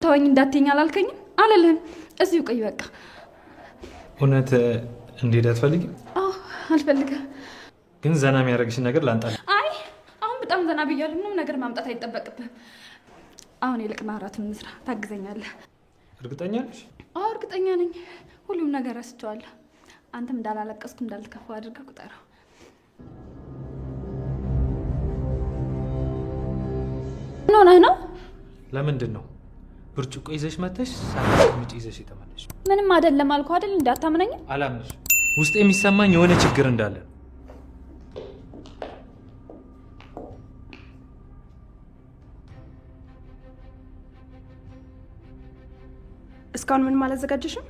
ተወኝ እንዳትይኝ አላልከኝም? አልልህም። እዚሁ ቆይ በቃ። እውነት እንድሄድ አትፈልጊም? አዎ አልፈልግም። ግን ዘና የሚያደርግሽን ነገር ላምጣ። አይ አሁን በጣም ዘና ብያለሁ። ምንም ነገር ማምጣት አይጠበቅብህም። አሁን ይልቅ ና እራቱን እንስራ፣ ታግዘኛለህ። እርግጠኛ ነሽ? አዎ እርግጠኛ ነኝ። ሁሉም ነገር ረስቼዋለሁ። አንተም እንዳላለቀስኩ እንዳልከፋ አድርገህ ቁጠረው። ምን ሆነህ ነው? ለምንድን ነው ብርጭቆ ይዘሽ መተሽ ሳታስቀምጪ ይዘሽ የተመለስሽ? ምንም አይደለም አልኩህ አይደል? እንዳታምነኝ። አላምንሽ። ውስጥ የሚሰማኝ የሆነ ችግር እንዳለ። እስካሁን ምንም አላዘጋጀሽም?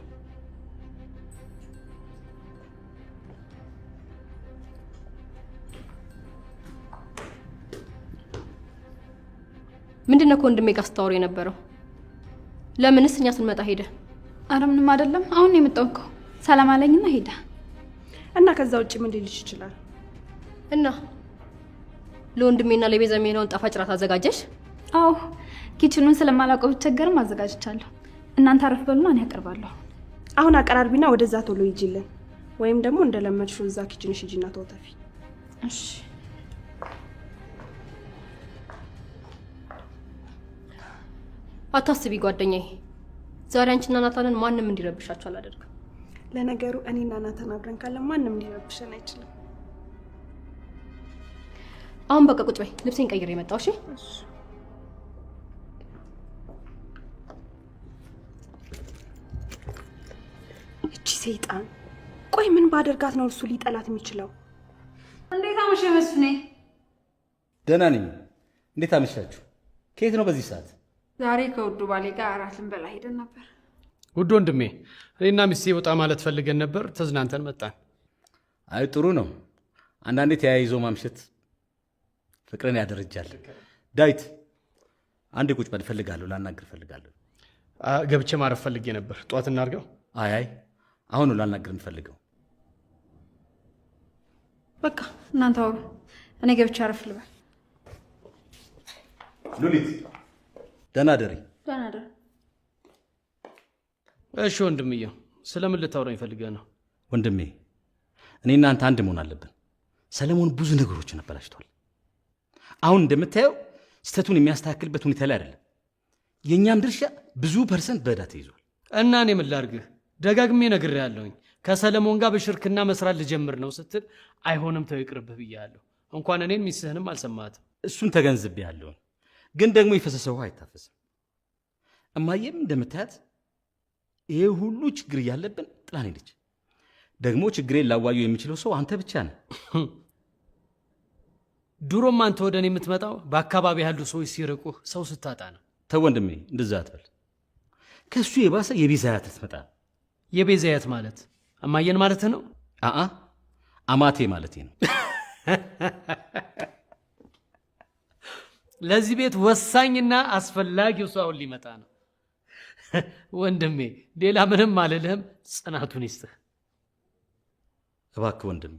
ምንድን ነው ከወንድሜ ጋር ስታወሩ የነበረው? ለምንስ እኛ ስንመጣ ሄደ? አረ ምንም አይደለም። አሁን ነው የመጣው እኮ። ሰላም አለኝና ሄደ። እና ከዛ ውጭ ምን ሊልሽ ይችላል? እና ለወንድሜና ለቤዛ የሚሆነውን ጣፋጭ ራት አዘጋጀሽ? አዎ kitchen ኑን ስለማላውቀው ብቸገርም አዘጋጅቻለሁ። እናንተ አረፍ በሉና እኔ አቀርባለሁ። አሁን አቀራርቢና ወደዛ ቶሎ ሂጂልን፣ ወይም ደግሞ እንደለመድሽው እዛ kitchen ሽ ሂጂና ተወተፊ። እሺ። አታስቢ ጓደኛዬ፣ ዛሬ አንቺና ናታንን ማንም እንዲረብሻችሁ አላደርግም። ለነገሩ እኔና ናታን አብረን ካለ ማንም ሊረብሸን አይችልም። አሁን በቃ ቁጭ በይ፣ ልብሴን ቀይሬ የመጣው። እሺ። እቺ ሰይጣን! ቆይ ምን ባደርጋት ነው እርሱ ሊጠላት የሚችለው? እንዴት አመሸህ መስፍኔ? ደህና ነኝ። እንዴት አመሻችሁ? ከየት ነው በዚህ ሰዓት? ዛሬ ከውዱ ባሌ ጋር እራት ልንበላ ሄደን ነበር። ውድ ወንድሜ፣ እኔና ሚስቴ ወጣ ማለት ፈልገን ነበር። ተዝናንተን መጣን። አይ ጥሩ ነው። አንዳንዴ ተያይዞ ማምሸት ፍቅርን ያደረጃል። ዳዊት አንዴ ቁጭ በል፣ እፈልጋለሁ፣ ላናግር እፈልጋለሁ። ገብቼ ማረፍ ፈልጌ ነበር። ጠዋት እናድርገው። አይ አይ፣ አሁን ነው ላናግር የምፈልገው። በቃ እናንተ አውሩ፣ እኔ ገብቼ አረፍ ልበል። ሉሊት ደህና ደሪ። ደህና ደር። እሺ ወንድምየው፣ ስለምን ልታወራኝ ፈልገህ ነው? ወንድሜ እኔ እናንተ አንድ መሆን አለብን። ሰለሞን ብዙ ነገሮችን አበላሽቷል። አሁን እንደምታየው ስህተቱን የሚያስተካክልበት ሁኔታ ላይ አይደለም። የእኛም ድርሻ ብዙ percent በዕዳ ተይዟል። እና እኔ ምን ላድርግህ? ደጋግሜ ነግሬሃለሁኝ። ከሰለሞን ጋር በሽርክና መስራት ልጀምር ነው ስትል አይሆንም ተው ይቅርብህ ብያለሁ። እንኳን እኔን ሚስትህንም አልሰማትም። እሱን ተገንዝቤያለሁ። ግን ደግሞ የፈሰሰ ውሃ አይታፈስም። እማዬም እንደምታያት ይሄ ሁሉ ችግር እያለብን ጥላን ሄደች። ደግሞ ችግሬን ላዋየው የሚችለው ሰው አንተ ብቻ ነህ። ድሮም አንተ ወደ እኔ የምትመጣው በአካባቢ ያሉ ሰዎች ሲርቁህ፣ ሰው ስታጣ ነው። ተው ወንድሜ፣ እንደዛ አትበል። ከእሱ የባሰ የቤዛ አያት ልትመጣ ነው። የቤዛ አያት ማለት እማየን ማለት ነው? አአ፣ አማቴ ማለቴ ነው። ለዚህ ቤት ወሳኝና አስፈላጊው ሰው አሁን ሊመጣ ነው። ወንድሜ ሌላ ምንም አልልህም፣ ጽናቱን ይስጥህ። እባክህ ወንድሜ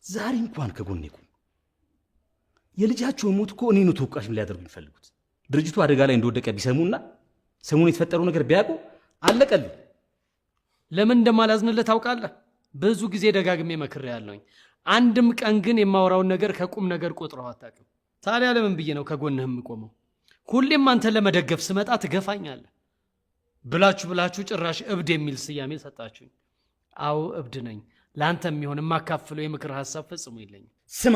ዛሬ እንኳን ከጎኔ ቁም። የልጃቸውን ሞት እኮ እኔ ነው ተወቃሽ ሊያደርጉ የሚፈልጉት። ድርጅቱ አደጋ ላይ እንደወደቀ ቢሰሙና ሰሞኑን የተፈጠረው ነገር ቢያውቁ አለቀልን። ለምን እንደማላዝንልህ ታውቃለህ? ብዙ ጊዜ ደጋግሜ መክሬሃለሁኝ። አንድም ቀን ግን የማወራውን ነገር ከቁም ነገር ቆጥረው አታውቅም። ታዲያ ለምን ብዬ ነው ከጎንህ የምቆመው? ሁሌም አንተን ለመደገፍ ስመጣ ትገፋኛለህ። ብላችሁ ብላችሁ ጭራሽ እብድ የሚል ስያሜ ሰጣችሁኝ። አዎ እብድ ነኝ። ለአንተ የሚሆን የማካፍለው የምክር ሀሳብ ፈጽሞ የለኝም። ስማ፣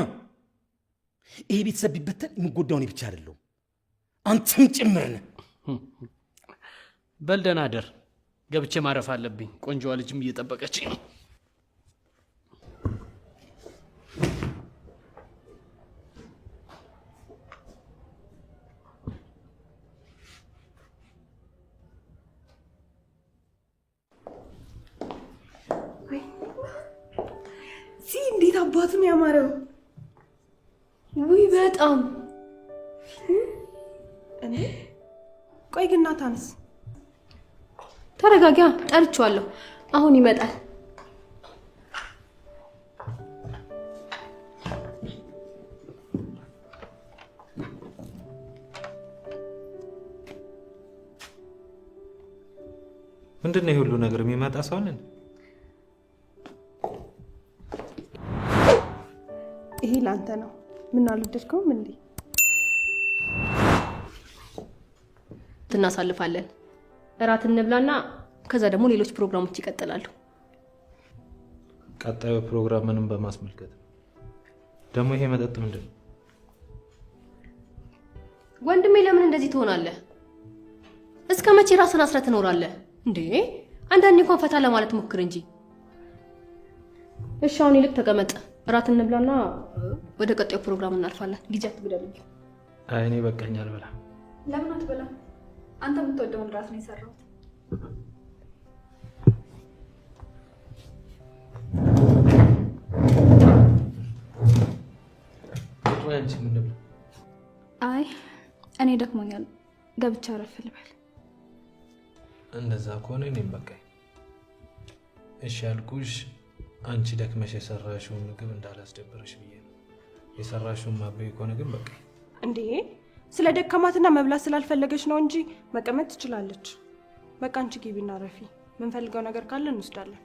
ይሄ ቤተሰብ ቢበተን የምጎዳው እኔ ብቻ አይደለሁም፣ አንተም ጭምር ነህ። በል ደህና እደር። ገብቼ ማረፍ አለብኝ። ቆንጆዋ ልጅም እየጠበቀችኝ ነው። እንዴት አባቱ ነው ያማረው! ውይ በጣም። እንዴ ቆይ ግን ናታንስ? ተረጋጊያ፣ ጠርቼዋለሁ። አሁን ይመጣል። ምንድን ነው የሁሉ ነገር? የሚመጣ ሰው ነን። ይሄ ለአንተ ነው። ምን አልወደድከውም እንዴ? እናሳልፋለን። እራት እንብላና ከዛ ደግሞ ሌሎች ፕሮግራሞች ይቀጥላሉ። ቀጣዩ ፕሮግራም ምንም በማስመልከት ደግሞ ይሄ መጠጥ ምንድን ነው? ወንድሜ ለምን እንደዚህ ትሆናለህ? እስከ መቼ ራስን አስረህ ትኖራለህ እንዴ? አንዳንዴ እንኳን ፈታ ለማለት ሞክር እንጂ። እሺ አሁን ይልቅ ተቀመጥ፣ እራት እንብላና ወደ ቀጣዩ ፕሮግራም እናልፋለን። ጊዜ አትግደልብኝ። አይ እኔ በቃኝ፣ አልበላም። ለምን አትበላም? አንተ የምትወደውን እራት ነው የሰራሁት። አይ እኔ ደክሞኛል፣ ገብቼ አረፍ ልበል። እንደዛ ከሆነ እኔም በቃኝ። እሺ ያልኩሽ አንቺ ደክመሽ የሰራሽውን ምግብ እንዳላስደበረሽ ብዬ ነው። የሰራሽውን ማበይ ከሆነ ግን በቃኝ። እንዴ ስለ ደከማትና መብላት ስላልፈለገች ነው እንጂ መቀመጥ ትችላለች። በቃ አንቺ ግቢና ረፊ። ምንፈልገው ነገር ካለ እንወስዳለን።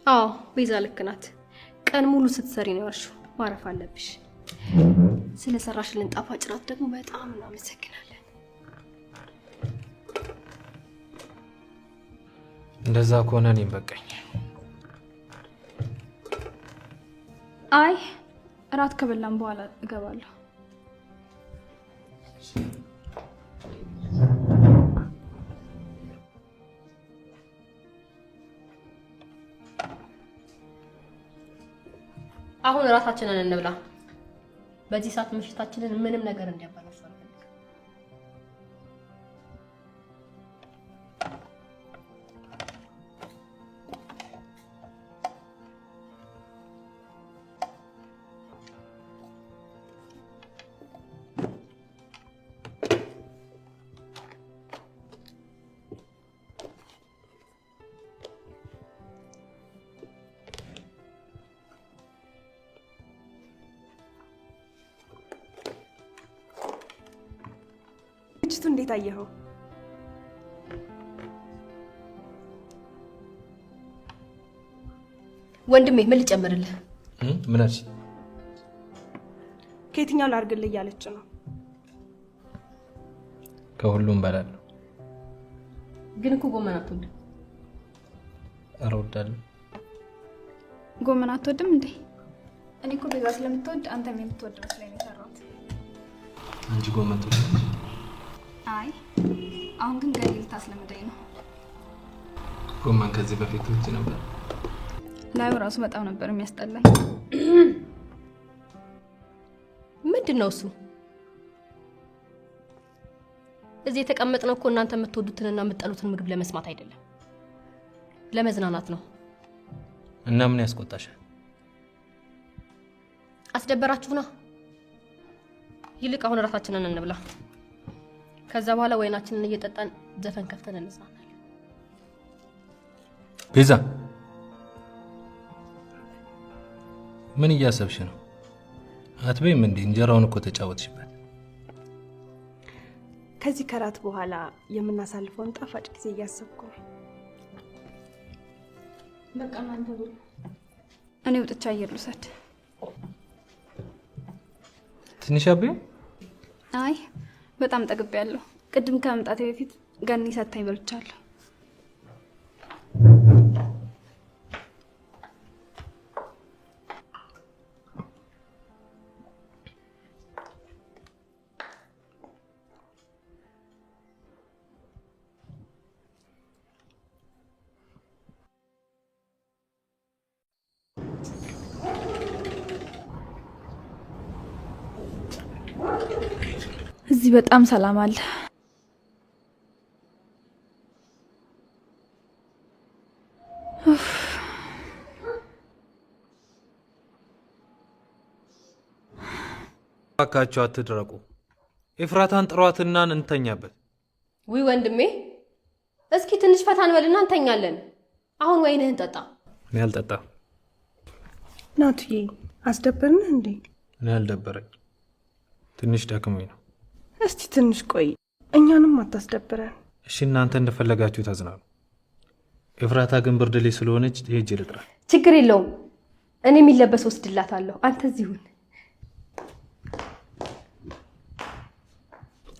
አዎ ቤዛ ልክ ናት። ቀን ሙሉ ስትሰሪ ነው ያልሽው፣ ማረፍ አለብሽ። ስለሰራሽልን ጣፋጭ ራት ደግሞ በጣም እናመሰግናለን። እንደዛ ከሆነ እኔም በቃኝ። አይ እራት ከበላን በኋላ እገባለሁ። አሁን እራታችንን እንብላ። በዚህ ሰዓት ምሽታችንን ምንም ነገር እንዲያበላሽ አልፈልግም። ዝግጅቱ እንዴት አየኸው? ወንድሜ ምን ልጨምርልህ? ምን አልሽ? ከየትኛው ላድርግልህ እያለች ነው። ከሁሉም በላለሁ። ግን እኮ ጎመን አትወድም። ኧረ እወዳለሁ። ጎመን አትወድም እንዴ? እኔ እኮ ቤዛ ስለምትወድ አንተም የምትወድ መስሎኝ ነው የሰራሁት። አንቺ ጎመን ትወዳለሽ? አይ አሁን ግን ገኒ ልታስለምደኝ ነው። ጎመን ከዚህ በፊት ትወጂ ነበር? ላዩ ራሱ በጣም ነበር የሚያስጠላኝ። ምንድን ነው እሱ? እዚህ የተቀመጥነው እኮ እናንተ የምትወዱትንና የምትጠሉትን ምግብ ለመስማት አይደለም፣ ለመዝናናት ነው። እና ምን ያስቆጣሻል? አስደበራችሁና። ይልቅ አሁን እራታችንን እንብላ። ከዛ በኋላ ወይናችንን እየጠጣን ዘፈን ከፍተን እንዝናናለን። ቤዛ ምን እያሰብሽ ነው? አትበይም እንዴ? እንጀራውን እኮ ተጫወትሽበት። ከዚህ ከራት በኋላ የምናሳልፈውን ጣፋጭ ጊዜ እያሰብኩ ነው። በቃ እናንተ ብሉ፣ እኔ ወጥቼ አየር ልውሰድ። ትንሽ አበይም? አይ በጣም ጠግቤያለሁ። ቅድም ከመምጣቴ በፊት ገኒ ሰታኝ በልቻለሁ። እዚህ በጣም ሰላም አለ። እባካችሁ አትድረቁ። ኤፍራታን ጥሯትና እንተኛበት። ውይ ወንድሜ፣ እስኪ ትንሽ ፈታ እንበልና እንተኛለን። አሁን ወይንህን ጠጣ። እኔ አልጠጣም። ናቱዬ አስደበርንህ እንዴ? እኔ አልደበረኝ፣ ትንሽ ደክሞኝ ነው። እስቲ ትንሽ ቆይ፣ እኛንም አታስደብረን። እሺ እናንተ እንደፈለጋችሁ ተዝናኑ። ኤፍራታ ግን ብርድ ላይ ስለሆነች ሄጄ ልጥራ። ችግር የለውም፣ እኔ የሚለበስ ወስድላታለሁ። አንተ እዚህ ሁን።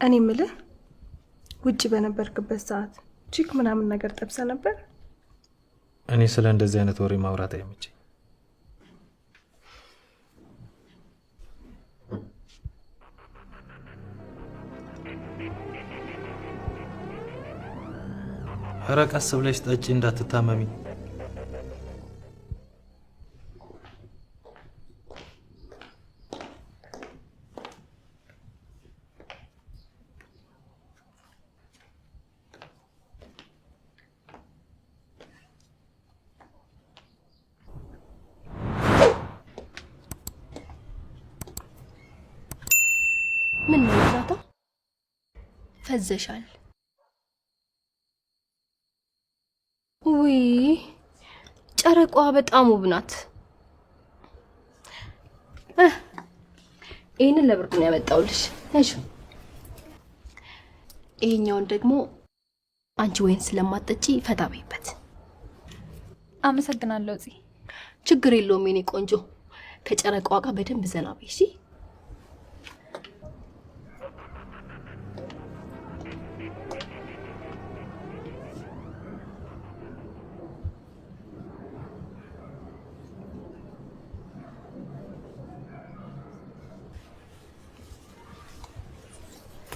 እኔ የምልህ ውጭ በነበርክበት ሰዓት chick ምናምን ነገር ጠብሰ ነበር? እኔ ስለ እንደዚህ አይነት ወሬ ማውራት አይመቸኝ። ኧረ ቀስ ብለሽ ጠጪ እንዳትታመሚ። ምን ነው ኤፍራታ፣ ፈዘሻል? ውይ ጨረቋ በጣም ውብ ናት። ይህንን ለብርዱ ነው ያመጣሁልሽ። ያዥ። ይሄኛውን ደግሞ አንቺ ወይን ስለማትጠጪ ፈታ በይበት። አመሰግናለሁ እፂ። ችግር የለውም የኔ ቆንጆ። ከጨረቃዋ ጋር በደንብ ዘና በይ እሺ።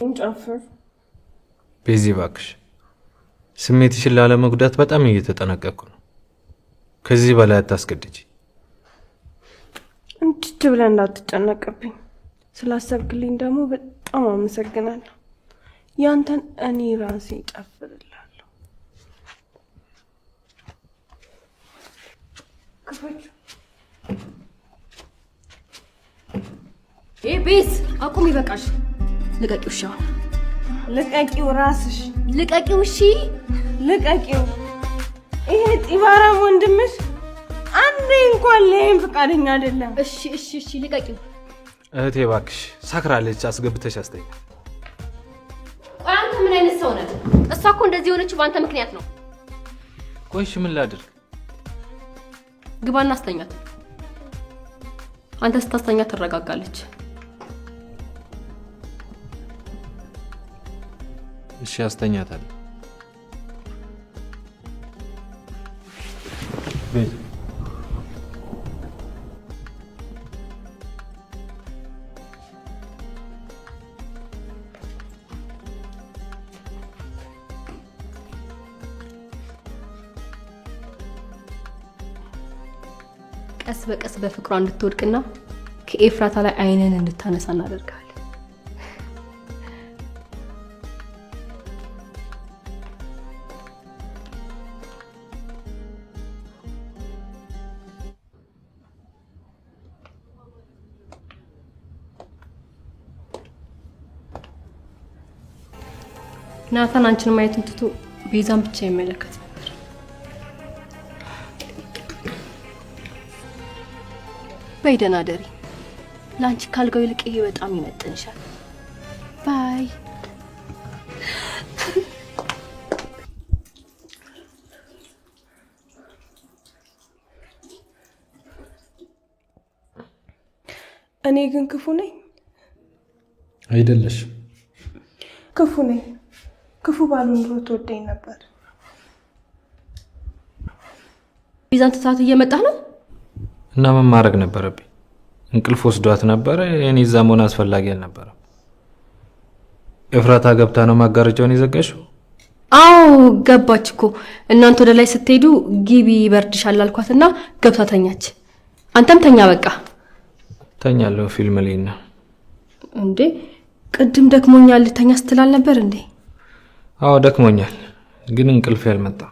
እንጨፍር። ቤዚ እባክሽ ስሜትሽን ላለመጉዳት በጣም እየተጠነቀቅኩ ነው። ከዚህ በላይ አታስገድጂ። እንድች ብለህ እንዳትጨነቅብኝ። ስላሰብክልኝ ደግሞ በጣም አመሰግናለሁ። ያንተን እኔ ራሴ እጨፍርልሃለሁ። ክፈችው። ቤዝ አቁም፣ ይበቃሽ። ልቀቂው። እሺ አሁን ልቀቂው፣ ራስሽ ልቀቂው። እሺ ልቀቂው። ይሄ ጢባራም ወንድምሽ አንዴ እንኳን ሊያይም ፈቃደኛ አይደለም። እሺ እሺ እሺ፣ ልቀቂው። እህቴ እባክሽ ሳክራለች፣ አስገብተሽ አስተኛ። ቆይ አንተ ምን አይነት ሰው ነህ? እሷ እኮ እንደዚህ የሆነችው በአንተ ምክንያት ነው። ቆይ እሺ ምን ላድርግ? ግባና አስተኛት። አንተ ስታስተኛ ትረጋጋለች። እሺ አስተኛታለሁ። ቤዝ ቀስ በቀስ በፍቅሯ እንድትወድቅና ከኤፍራታ ላይ አይንን እንድታነሳ እናደርጋለን። ናታን አንቺን ማየቱን ትቶ ቤዛን ብቻ ይመለከት ነበር። በይ ደህና ደሪ። ለአንቺ ካልጋው ይልቅ ይሄ በጣም ይመጥንሻል። Bye። እኔ ግን ክፉ ነኝ? አይደለሽ። ክፉ ነኝ። ክፉ ባልሆን ኖሮ ትወደኝ ነበር። ቤዛን ትታት እየመጣህ ነው? እና ምን ማድረግ ነበረብኝ? እንቅልፍ ወስዷት ነበረ። እኔ እዛ መሆን አስፈላጊ አልነበረም። ኤፍራታ ገብታ ነው ማጋረጃውን የዘጋሽው? አዎ ገባች እኮ። እናንተ ወደ ላይ ስትሄዱ ግቢ ይበርድሻል አልኳትና ገብታ ተኛች። አንተም ተኛ በቃ። ተኛለሁ። ፊልም ላይ ነው እንዴ? ቅድም ደክሞኛል ልተኛ ስትል አልነበር እንዴ? አዎ ደክሞኛል፣ ግን እንቅልፍ ያልመጣም።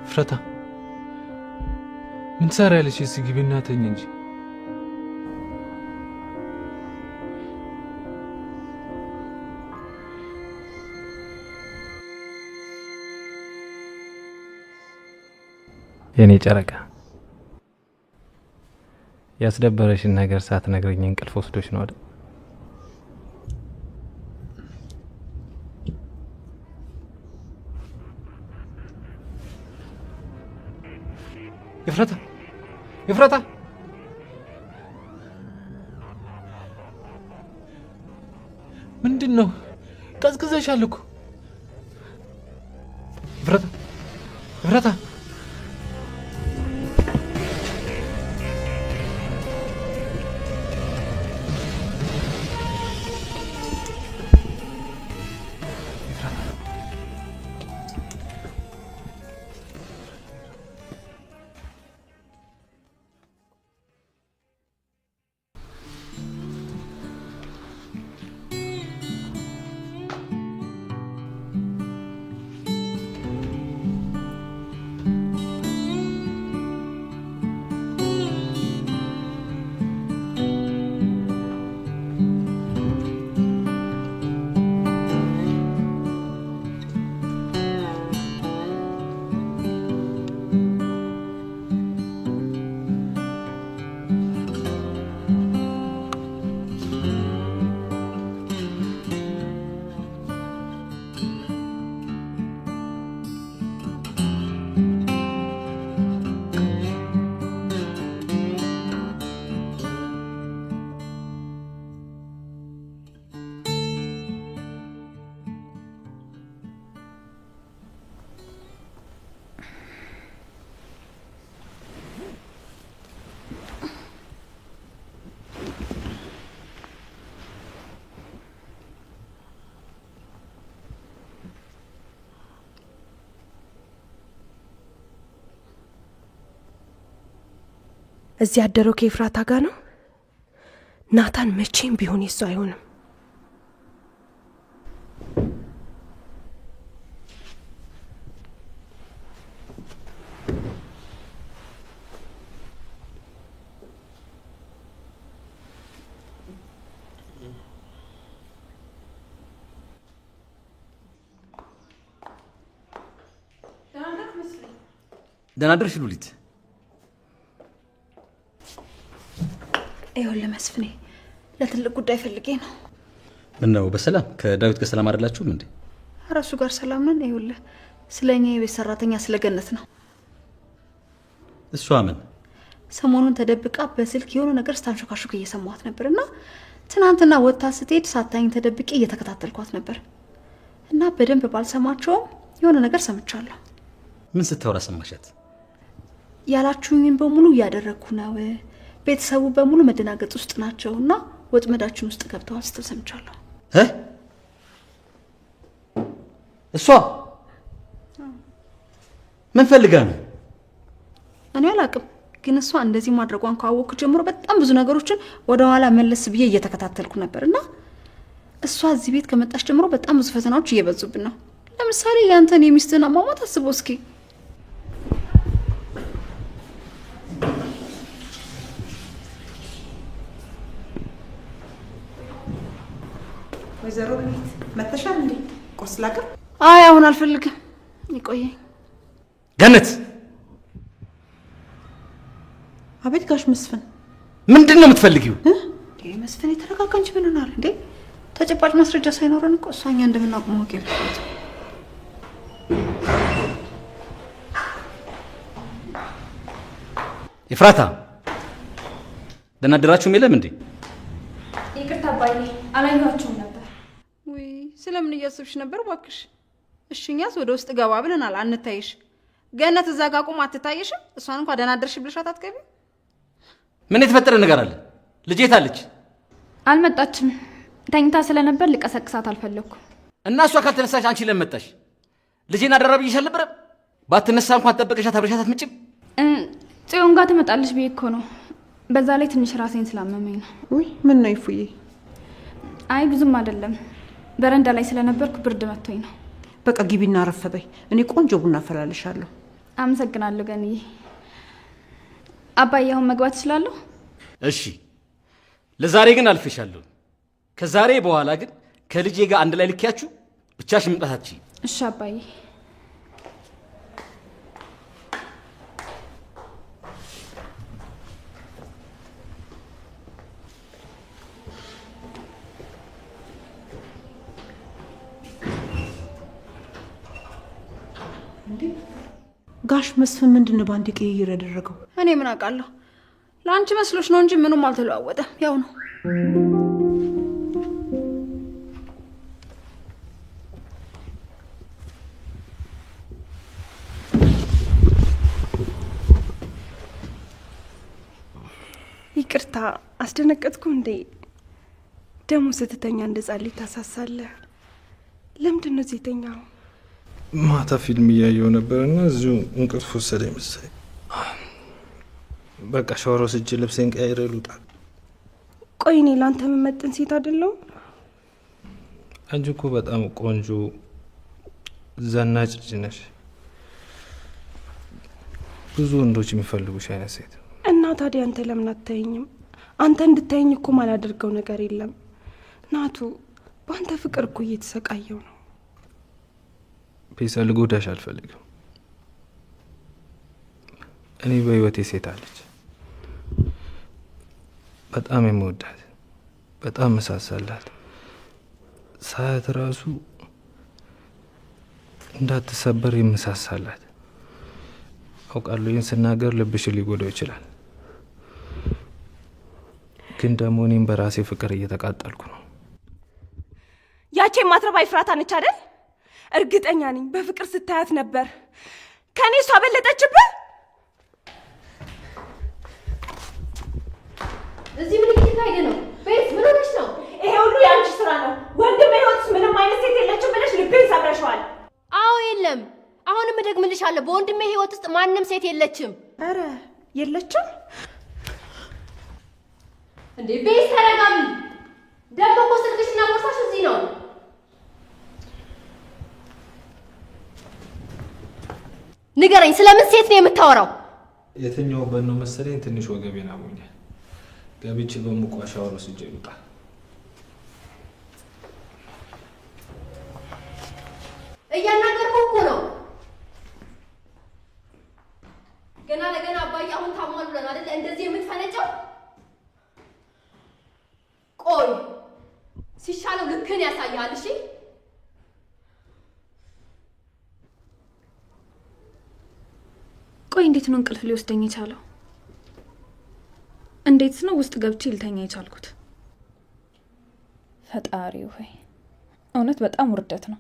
ኤፍራታ ምን ትሰሪያለሽ? እዚህ ግቢና ተኝ እንጂ። የኔ ጨረቃ ያስደበረሽን ነገር ሳትነግረኝ እንቅልፍ ወስዶሽ ነው አይደል? ኤፍራታ ኤፍራታ፣ ምንድን ነው? ቀዝቅዘሻል እኮ። ኤፍራታ ኤፍራታ። እዚህ ያደረው ከኤፍራታ ጋር ነው። ናታን መቼም ቢሆን የሱ አይሆንም። ደህና አደርሽ ሉሊት። ይኸውልህ መስፍኔ፣ ለትልቅ ጉዳይ ፈልጌ ነው። ምነው በሰላም ከዳዊት ጋር ሰላም አይደላችሁም እንዴ? ኧረ እሱ ጋር ሰላም ነን። ይኸውልህ ስለ እኛ የቤት ሰራተኛ ስለ ገነት ነው። እሷ ምን? ሰሞኑን ተደብቃ በስልክ የሆነ ነገር ስታንሾካሾክ እየሰማኋት ነበር እና ትናንትና ወጥታ ስትሄድ ሳታኝ ተደብቄ እየተከታተልኳት ነበር እና በደንብ ባልሰማቸውም የሆነ ነገር ሰምቻለሁ። ምን ስታወራ ሰማሻት? ያላችሁኝን በሙሉ እያደረግኩ ነው፣ ቤተሰቡ በሙሉ መደናገጥ ውስጥ ናቸው እና ወጥመዳችን ውስጥ ገብተዋል ስትል ሰምቻለሁ። እሷ ምን ፈልጋ ነው? እኔ አላውቅም፣ ግን እሷ እንደዚህ ማድረጓን ካወቅኩ ጀምሮ በጣም ብዙ ነገሮችን ወደኋላ መለስ ብዬ እየተከታተልኩ ነበር እና እሷ እዚህ ቤት ከመጣች ጀምሮ በጣም ብዙ ፈተናዎች እየበዙብን ነው። ለምሳሌ ያንተን የሚስትህን አሟሟት አስበው እስኪ። ወይዘሮ ሉሊት መተሻል እንዴ? ቁርስ ላቅርብ? አይ አሁን አልፈልግም፣ ይቆየኝ። ገነት! አቤት ጋሽ መስፍን። ምንድን ነው የምትፈልጊው? መስፍን የተረጋጋ እንጂ ምን ሆናል እንዴ? ተጨባጭ ማስረጃ ሳይኖረን እኮ እሷ እኛ እንደምናውቅ ማወቅ የለባትም። ኤፍራታ ደህና አደራችሁም የለም እንዴ? ይቅርታ አባዬ፣ አላየኋቸውም ነበር። ውይ ስለምን እያሰብሽ ነበር እባክሽ? እሺ እኛስ ወደ ውስጥ ገባ ብለናል፣ አንታይሽ። ገነት እዛ ጋር ቆማ አትታይሽም? እሷን እንኳን ደህና አደርሽ ብለሻት አትገቢም? ምን የተፈጠረ ነገር አለ? ልጄ የት አለች? አልመጣችም። ተኝታ ስለነበር ልቀሰቅሳት አልፈለኩም። እና እሷ ካልተነሳች አንቺ ለምን መጣሽ? ልጄን አደራ ብዬሽ አልነበረም? ባትነሳ እንኳን ጠብቀሻት አብረሻት አትመጭም? ጽዮን ጋር ትመጣለች ብዬ እኮ ነው። በዛ ላይ ትንሽ ራሴን ስላመመኝ ነው። ውይ ምን ነው ይፉዬ? አይ ብዙም አይደለም፣ በረንዳ ላይ ስለነበርኩ ብርድ መጥቶኝ ነው። በቃ ግቢና አረፍ በይ። እኔ ቆንጆ ቡና አፈላልሻለሁ። አመሰግናለሁ ገንዬ። አባዬ አሁን መግባት እችላለሁ? እሺ፣ ለዛሬ ግን አልፌሻለሁ። ከዛሬ በኋላ ግን ከልጄ ጋር አንድ ላይ ልኪያችሁ ብቻሽን መምጣት አትችይም። እሺ አባዬ። ጋሽ መስፍን ምንድን ነው በአንድ ቅይይር ያደረገው? እኔ ምን አውቃለሁ? ለአንቺ መስሎሽ ነው እንጂ ምንም አልተለዋወጠም፣ ያው ነው። ይቅርታ አስደነገጥኩ እንዴ? ደግሞ ስትተኛ እንደ ጻሌ ታሳሳለህ። ለምንድን ነው እዚህ የተኛው? ማታ ፊልም እያየሁ ነበርና እዚሁ እንቅልፍ ወሰደኝ መሰለኝ። በቃ ሻወር ወስጄ ልብሴን ቀይሬ ልውጣ። ቆይ እኔ ለአንተ የምመጥን ሴት አይደለሁም? አንቺ እኮ በጣም ቆንጆ ዘናጭ ልጅ ነሽ። ብዙ ወንዶች የሚፈልጉሽ አይነት ሴት። እና ታዲያ አንተ ለምን አታየኝም? አንተ እንድታየኝ እኮ ማላደርገው ነገር የለም። ናቱ፣ በአንተ ፍቅር እኮ እየተሰቃየው ነው። ቤዛ፣ ልጎዳሽ አልፈልግም። እኔ በህይወቴ ሴት አለች፣ በጣም የምወዳት፣ በጣም መሳሳላት፣ ሳያት ራሱ እንዳትሰበር የምሳሳላት። አውቃለሁ ይህን ስናገር ልብሽን ሊጎዳው ይችላል፣ ግን ደግሞ እኔም በራሴ ፍቅር እየተቃጠልኩ ነው። ያቺ የማትረባ ኤፍራታ ነች አይደል? እርግጠኛ ነኝ በፍቅር ስታያት ነበር። ከእኔ እሷ በለጠችብህ። እዚህ ምን እየተካሄደ ነው? ቤት ምን ሆነሽ ነው? ይሄ ሁሉ የአንቺ ስራ ነው። ወንድሜ ህይወት ውስጥ ምንም አይነት ሴት የለችም ብለሽ ልቤን ሰብረሽዋል። አዎ የለም። አሁንም እደግምልሻለሁ፣ በወንድሜ ህይወት ውስጥ ማንም ሴት የለችም። ኧረ የለችም እንዴ! ቤት ተረጋጊ። ደግሞ እኮ ስልክሽና ቦርሳሽ እዚህ ነው። ንገረኝ፣ ስለምን ሴት ነው የምታወራው? የተኛሁበት ነው መሰለኝ ትንሽ ወገቤን አሞኛል። ገብቼ በሙቋ ሻወር ወስጄ ልውጣ። እያናገርኩህ እኮ ነው። ገና ለገና አባዬ አሁን ታሟል ብለህ ነው አይደለ እንደዚህ የምትፈነጨው? ቆይ ሲሻለው ልክህን ያሳይሃል። እሺ ቆይ እንዴት ነው እንቅልፍ ሊወስደኝ የቻለው? እንዴት ነው ውስጥ ገብቼ ልተኛ የቻልኩት? ፈጣሪ ሆይ እውነት በጣም ውርደት ነው።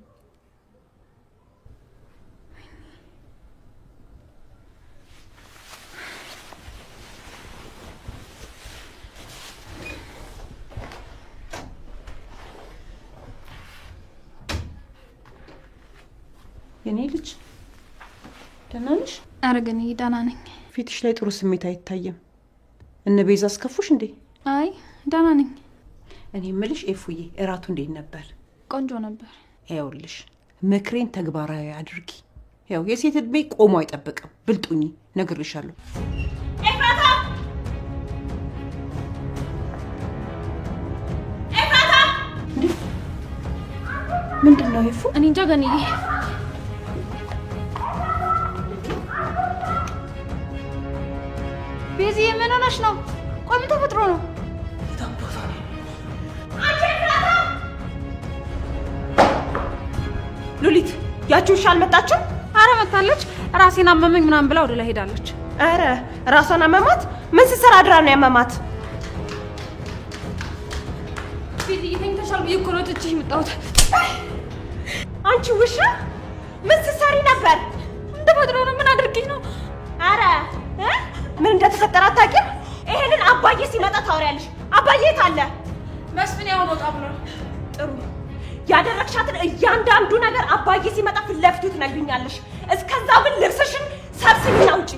የኔ ልጅ ደህና ነሽ? ኧረ ግን ደህና ነኝ። ፊትሽ ላይ ጥሩ ስሜት አይታይም። እነ ቤዛ አስከፉሽ እንዴ? አይ ደህና ነኝ። እኔ የምልሽ ኤፉዬ፣ እራቱ እንዴት ነበር? ቆንጆ ነበር። ይኸውልሽ ምክሬን ተግባራዊ አድርጊ። ያው የሴት እድሜ ቆሞ አይጠብቅም። ብልጡኝ ነግሬሻለሁ። ኤፍራታ! ኤፍራታ! እንዴ ምንድን ነው ኤፉ? እኔ እንጃ ገንዬ። ቤዚዬ ምን ሆነሽ ነው? ቆይ ምን ተፈጥሮ ነው? ሉሊት፣ ያቺ ውሻ አልመጣችም? አረ መታለች። ራሴን አመመኝ ምናምን ብላ ወደ ላይ ሄዳለች። ኧረ ራሷን አመማት? ምን ስትሰራ አድራ ነው ያመማት? ቤዚዬ ተኝተሻል ብዬ እኮ ነው ትቼሽ የመጣሁት። አንቺ ውሻ ምን ስትሰሪ ነበር? ምን ተፈጥሮ ነው? ምን አድርጌ ነው? ኧረ ምን እንደተፈጠረ አታውቂም? ይሄንን አባዬ ሲመጣ ታወሪያለሽ። አባዬ የት አለ? መስፍን ያው ወጣ ብሏል። ጥሩ ያደረግሻትን እያንዳንዱ ነገር አባዬ ሲመጣ ፊት ለፊቱ ትነግሪኛለሽ። እስከዛው ግን ልብስሽን ሰብስቢና ውጪ።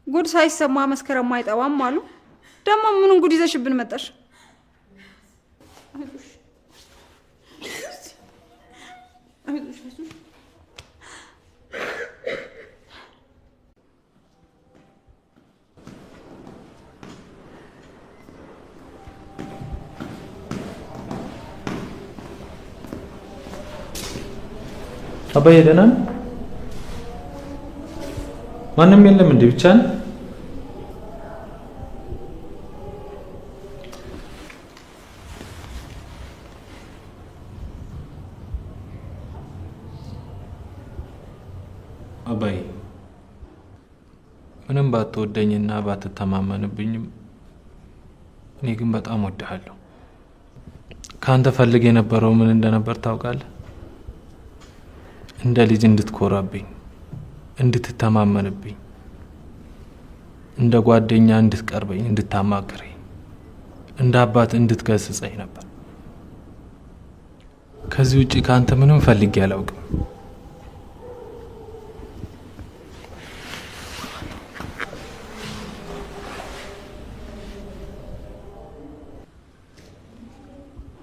ጉድ ሳይሰማ መስከረም አይጠባም አሉ። ደግሞ ምኑን ጉድ ይዘሽብን መጣሽ? አባዬ ደህና ነህ? ማንም የለም እንዴ? ብቻ ነህ? አባዬ ምንም ባትወደኝና ባትተማመንብኝም እኔ ግን በጣም ወድሃለሁ። ከአንተ ፈልግ የነበረው ምን እንደነበር ታውቃለህ? እንደ ልጅ እንድትኮራብኝ፣ እንድትተማመንብኝ፣ እንደ ጓደኛ እንድትቀርበኝ፣ እንድታማክረኝ፣ እንደ አባት እንድትገስጸኝ ነበር። ከዚህ ውጭ ከአንተ ምንም ፈልጌ አላውቅም።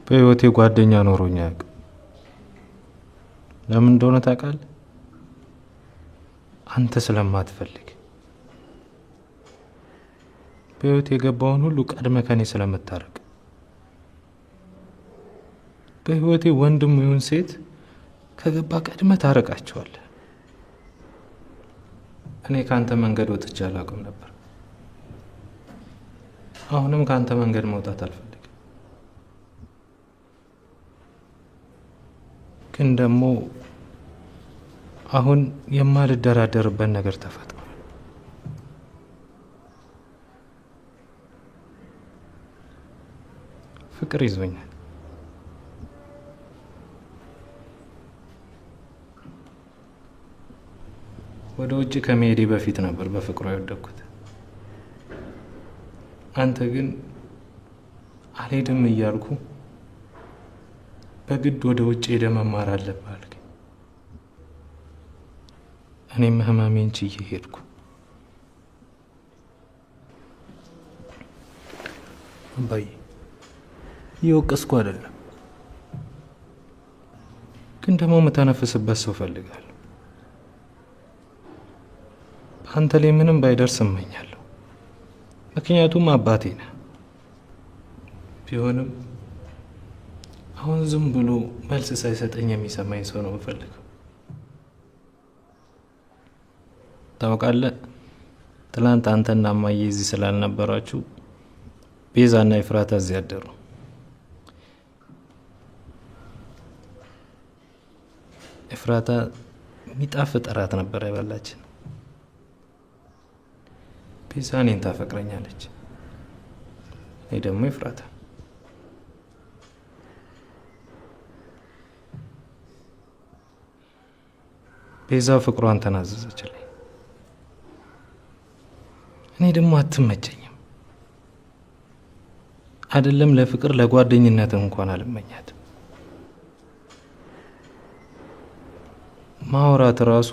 በህይወቴ ጓደኛ ኖሮኝ አያውቅም። ለምን እንደሆነ ታውቃለህ? አንተ ስለማትፈልግ፣ በህይወቴ የገባውን ሁሉ ቀድመህ ከኔ ስለምታረቅ፣ በህይወቴ ወንድም ይሁን ሴት ከገባ ቀድመህ ታረቃቸዋለህ። እኔ ከአንተ መንገድ ወጥቼ አላውቅም ነበር። አሁንም ከአንተ መንገድ መውጣት አልፈልግም። ግን ደግሞ አሁን የማልደራደርበት ነገር ተፈጥሯል። ፍቅር ይዞኛል። ወደ ውጭ ከመሄዴ በፊት ነበር በፍቅሯ የወደቅኩት። አንተ ግን አልሄድም እያልኩ በግድ ወደ ውጭ ሄደህ መማር አለብህ አልከኝ። እኔም ህመሜን ችዬ ሄድኩ። አባዬ እየወቀስኩ አይደለም፣ ግን ደግሞ የምተነፍስበት ሰው እፈልጋለሁ። በአንተ ላይ ምንም ባይደርስ እመኛለሁ፣ ምክንያቱም አባቴ ነህ። ቢሆንም አሁን ዝም ብሎ መልስ ሳይሰጠኝ የሚሰማኝ ሰው ነው የምፈልገው። ታውቃለህ፣ ትላንት አንተና እማዬ እዚህ ስላልነበራችሁ ቤዛና ኤፍራታ እዚህ አደሩ። ኤፍራታ የሚጣፍጥ እራት ነበር ያበላችን። ቤዛ እኔን ታፈቅረኛለች፣ እኔ ደግሞ ኤፍራታ። ቤዛ ፍቅሯን ተናዘዘችልኝ። እኔ ደግሞ አትመቸኝም። አይደለም ለፍቅር ለጓደኝነት እንኳን አልመኛትም። ማውራት ራሱ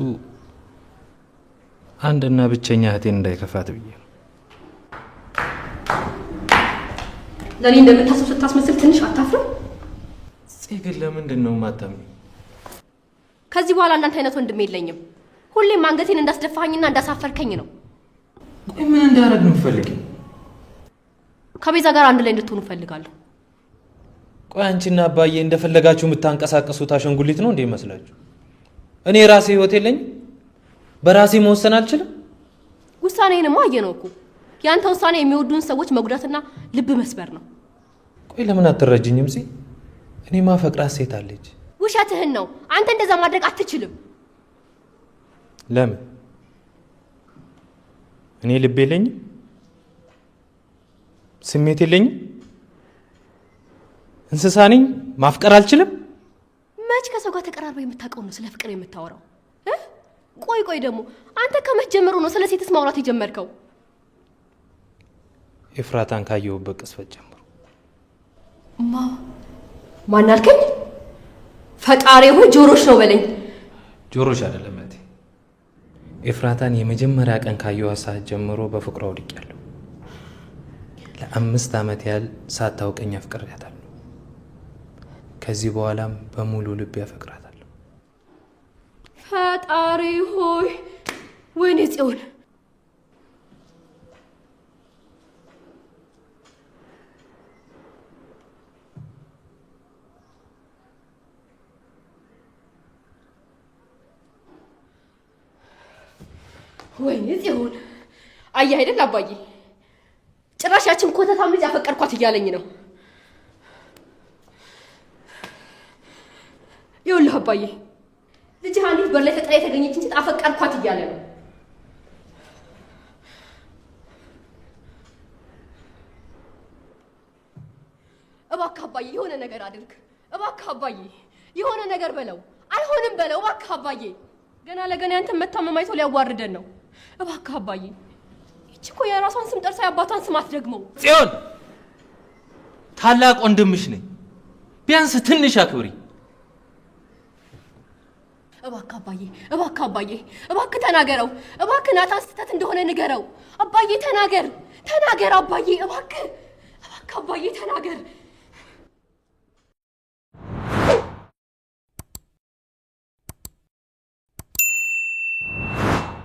አንድና ብቸኛ እህቴን እንዳይከፋት ብዬ ነው። ለእኔ እንደምታስብ ስታስመስል ትንሽ አታፍርም? ጽ ግን ለምንድን ነው የማታምኚኝ? ከዚህ በኋላ እንዳንተ አይነት ወንድም የለኝም። ሁሌም አንገቴን እንዳስደፋኸኝና እንዳሳፈርከኝ ነው። ቆይ ምን እንዳደረግ ነው የምትፈልጊው? ከቤዛ ጋር አንድ ላይ እንድትሆኑ እፈልጋለሁ። ቆይ አንቺና አባዬ እንደፈለጋችሁ የምታንቀሳቀሱት አሻንጉሊት ነው እንዴ ይመስላችሁ? እኔ ራሴ ህይወት የለኝም? በራሴ መወሰን አልችልም? ውሳኔህንማ አየነው እኮ። ያንተ ውሳኔ የሚወዱን ሰዎች መጉዳትና ልብ መስበር ነው። ቆይ ለምን አትረጅኝም? ሲ እኔ ማፈቅራት ሴት አለች። ውሸትህን ነው። አንተ እንደዛ ማድረግ አትችልም። ለምን? እኔ ልብ የለኝም? ስሜት የለኝም? እንስሳ ነኝ? ማፍቀር አልችልም? መች ከሰው ጋር ተቀራርበህ የምታውቀው ነው ስለ ፍቅር የምታወራው? ቆይ ቆይ ደግሞ አንተ ከመች ጀምሮ ነው ስለ ሴትስ ማውራት የጀመርከው? ኤፍራታን ካየሁበት ቅጽበት ጀምሮ። ማን አልከኝ? ፈጣሪ ሆይ ጆሮሽ ነው በለኝ። ጆሮሽ አይደለም እህቴ። ኤፍራታን የመጀመሪያ ቀን ካየኋት ሰዓት ጀምሮ በፍቅሯ ወድቄያለሁ። ለ5 ዓመት ያህል ሳታውቀኝ አፍቅሬያታለሁ። ከዚህ በኋላም በሙሉ ልቤ አፈቅራታለሁ። ፈጣሪ ሆይ ወይኔ ጽዮን። ወይኔ ጽዮን፣ አየህ አይደል አባዬ፣ ጭራሽ ያችን ኮተታም ልጅ አፈቀርኳት እያለኝ ነው። ይኸውልህ አባዬ፣ ልጅህ አንዲት በር ላይ ተጥላ የተገኘችን ሴት አፈቀርኳት እያለ ነው። እባክህ አባዬ የሆነ ነገር አድርግ። እባክህ አባዬ የሆነ ነገር በለው። አይሆንም በለው። እባክህ አባዬ ገና ለገና ያንተን መታመም አይቶ ሊያዋርደን ነው። እባክህ አባዬ፣ ይቺ እኮ የራሷን ስም ጠርሳ የአባቷን ስም አትደግመው። ጽዮን፣ ታላቅ ወንድምሽ ነኝ። ቢያንስ ትንሽ አክብሪ። እባክህ አባዬ፣ እባክህ አባዬ፣ እባክህ ተናገረው። እባክህ ናታን ስህተት እንደሆነ ንገረው። አባዬ ተናገር፣ ተናገር አባዬ፣ እባክህ፣ እባክህ አባዬ ተናገር።